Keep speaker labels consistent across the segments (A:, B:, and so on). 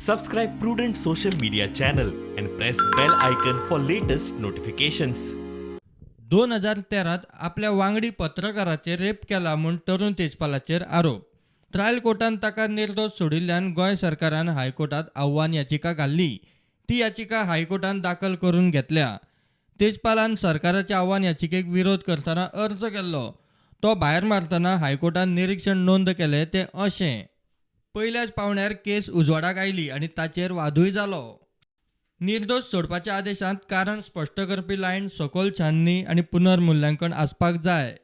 A: Subscribe Prudent social media channel and press bell icon for latest notifications.
B: 2013त आपल्या वांगडी पत्रकाराचेर rape केला म्हूण तरुण तेजपालाचेर आरोप. ट्रायल कोर्टान ताका निर्दोश सोडिल्ल्यान गोंय सरकारान हायकोर्टात आव्हान याचिका घाल्ली. ती याचिका हायकोर्टान दाखल करून घेतल्या. तेजपालान सरकाराच्या आव्हान याचिकेक विरोध करतना अर्ज केल्लो. तो भायर मारतना हायकोर्टान निरीक्षण नोंद केलें तें अशें: पयल्याच पावंड्यार केस उजवाडाक आयली आनी ताचेर वादूय जालो. निर्दोश सोडपाच्या आदेशांत कारण स्पश्ट करपी लायन, सखोल छाननी आनी पुनर्मुल्यांकन आसपाक जाय.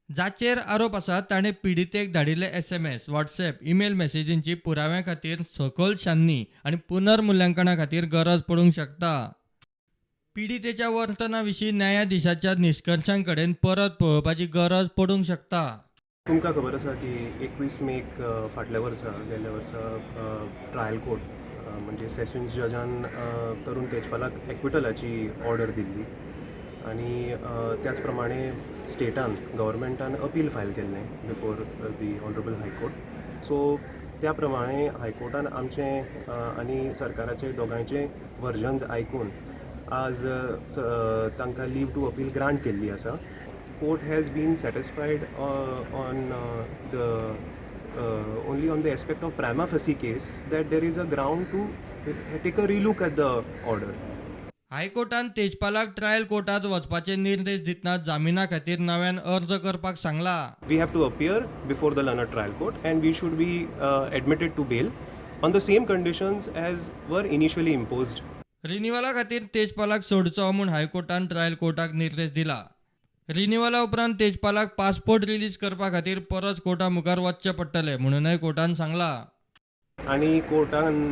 B: जाचेर आरोप आसा ताणें पिडितेक धाडिल्ले एसएमएस, व्हॉट्सएप, ईमेल मॅसेजींची पुराव्या खातीर सखोल छाननी आनी पुनर्मुल्यांकना खातीर गरज पडूंक शकता. पिडितेच्या वर्तना विशीं न्यायाधिशाच्या निश्कर्शां कडेन परत पळोवपाची गरज पडूंक शकता.
C: तुमकां खबर आसा की 21 मेक फाटल्या वर्सा, गेल्ल्या वर्सा ट्रायल कोर्ट म्हणजे सेशन्स जजान तरुण तेजपालाक एक्विटलाची ऑर्डर दिल्ली आनी त्याच प्रमाणे स्टेटान, गव्हर्मेंटान अपील फायल केल्लें before the Honourable High Court. So त्या प्रमाणे हायकोर्टान आमचें आनी सरकाराचे दोगांयचे वर्जन्स आयकून आज तांकां लीव टू अपील ग्रांट केल्ली आसा. Court has been satisfied on the only on the aspect of prima facie case that there is a ground to take a relook at the order.
B: हायकोर्टान तेजपालाक trial कोर्टात वचपाचे निर्देश दितना जामिना खातीर नव्यान अर्ज करपाक सांगला.
C: We have to appear before the learned trial court and we should be admitted to bail on the same conditions as were initially imposed.
B: रिनिवला खातीर तेजपालाक सोडचो म्हूण हायकोर्टान ट्रायल कोर्टाक निर्देश दिला. रिनिवला उपरांत तेजपालाक पासपोर्ट रिलीज करपा खातीर परत कोर्टा मुखार वचचें पडटलें म्हणूनय कोर्टान सांगला.
C: आनी कोर्टान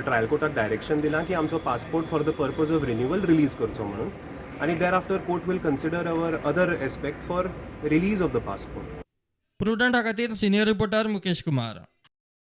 C: ट्रायल कोर्टाक डायरेक्शन दिलां की आमचो passport for the purpose of renewal release करचो म्हणून आनी thereafter court will consider our other aspect for release of the passport.
B: प्रुडंटा खातीर सिनियर रिपोर्टर मुकेश कुमार.